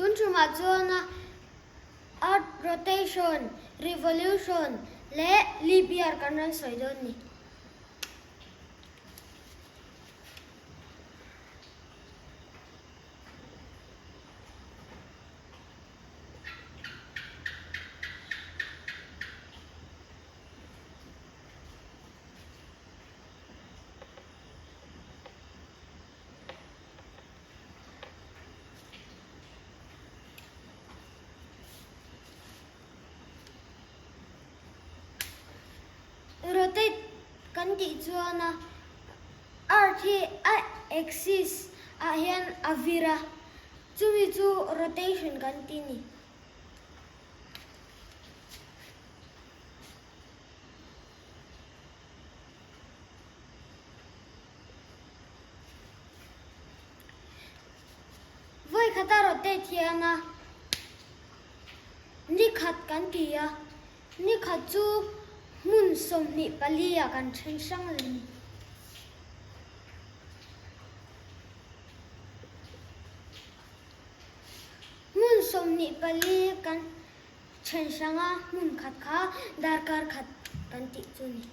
Tun tumah chuan a Earth rotation, revolution leh leap year kan rawn sawi dawn ni. Rotate kan tih chuan a Earth hi a axis ah hian a vir a, chumi chu rotation kan ti a ni. Vawi khata rotate hian a ni khat kan ti a, ni khat chu hmun 24 ah kan then hrang leh a ni. Hmun 24 kan then hrang a, hmun khat kha darkar khat kan tih chu a ni.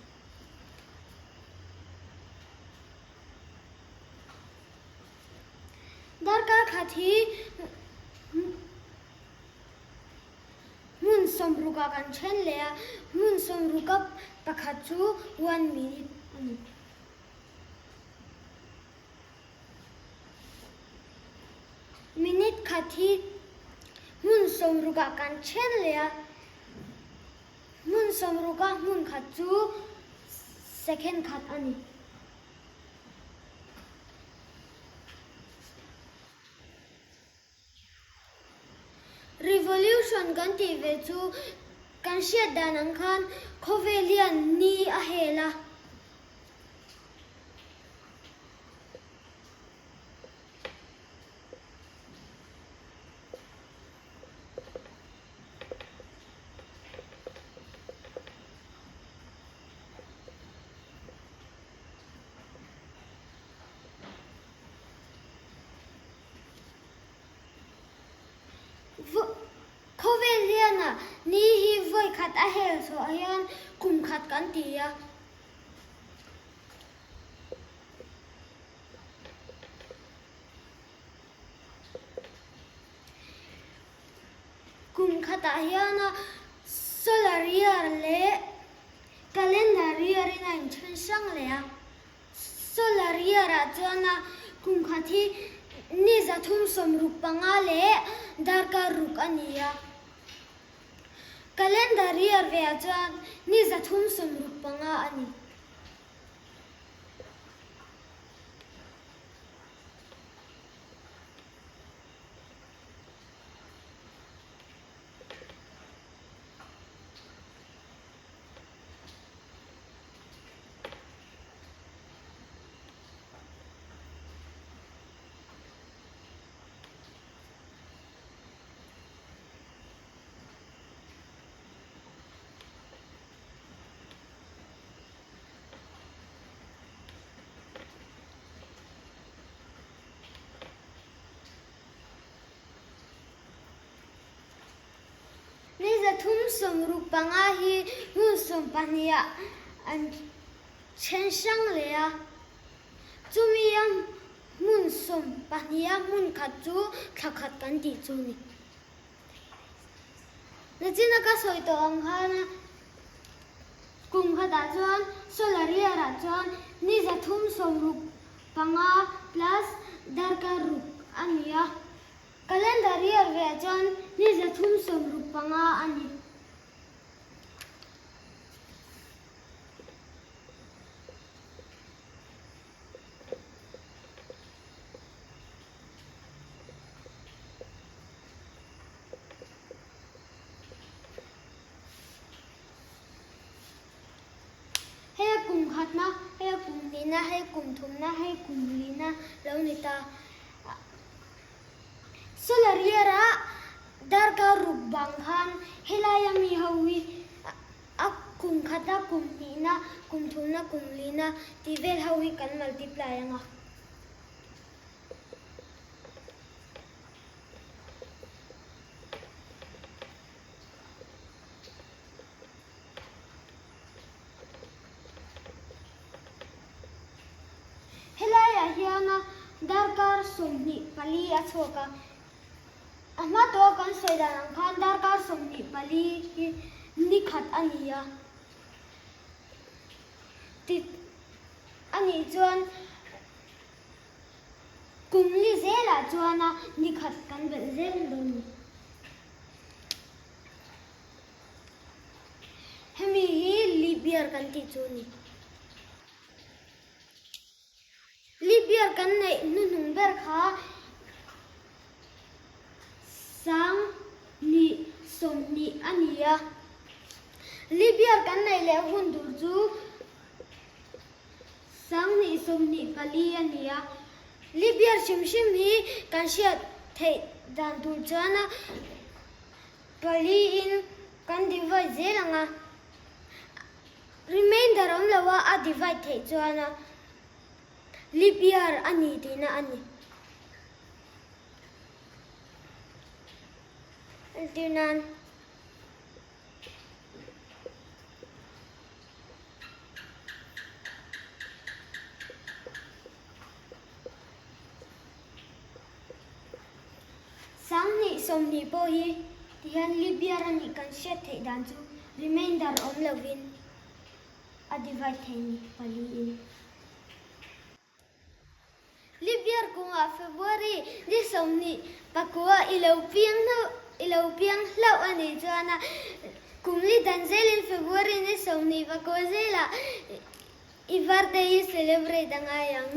Darkar khat hi hmun sawmruk ah kan then leh a, hmun sawmruk a pakhat chu one minute a ni. Minute khat hi hmun sawmruk ah kan then leh a, Hmun sawmruka hmun khat chu second khat a ni. Revolution kan tih ve chu kan hriat dan ang khan khawvel hian ni a hel a. Khawvel hian ni hi vawi khat a hel chhuah hian kum khat kan ti a. Kum khatah hian solar year leh calendar year in a inthen hrang leh a. Solar year ah chuan kum khat hi ni 365 leh darkar ruk a ni a. Calendar year ve ah chuan ni 365 a ni. Ni 365 hi hmun 12 ah an then hrang leh a, chumi a hmun 12 a hmun khat chu thla khat kan tih chu a ni. Nachina ka sawi tawh ang khan kum khatah chuan solar year ah chuan ni 365 plus darkar ruk a ni a, calendar year ve ah chuan ni 365 a ni. Hei a kum khatna, hei a kum hnihna, hei kum thumna, hei kum lina lo ni ta. Solar year ah darkar ruk bang khan helaia mi ho hi a kum khatna, kum hnihna, kum thumna, kum lina tih vel ho hi kan multiply anga. chuan a darkar 24 a chhuak a. A hma tawha kan sawi dan ang khan darkar 24 hi ni khat a ni a. Ti a nih chuan kum li zelah chuan a ni khat kan belh zel dawn a ni. Hemi hi leap year kan tih chu a ni. Leap year kan neih hnuhnung ber kha 2020 a ni a. Leap year kan neih leh hun tur chu 2024 a ni a. Leap year hrim hrim hi kan hriat theih dan tur chuan a Paliin kan divide zel ang a, remainder awm lo a a divide theih chuan a leap year a ni tihna a ni. Entir nan. 2020 pawh hi tihian leap year a nih kan hriat theih dan chu remainder awm lovin a divide thei ni paliin. Leap year kungah February ni 29 i lo piang hlauh i lo piang hlauh a nih chuan a kum li dan zelin February ni 29 zelah i birthday hi celebrate a ngai ang.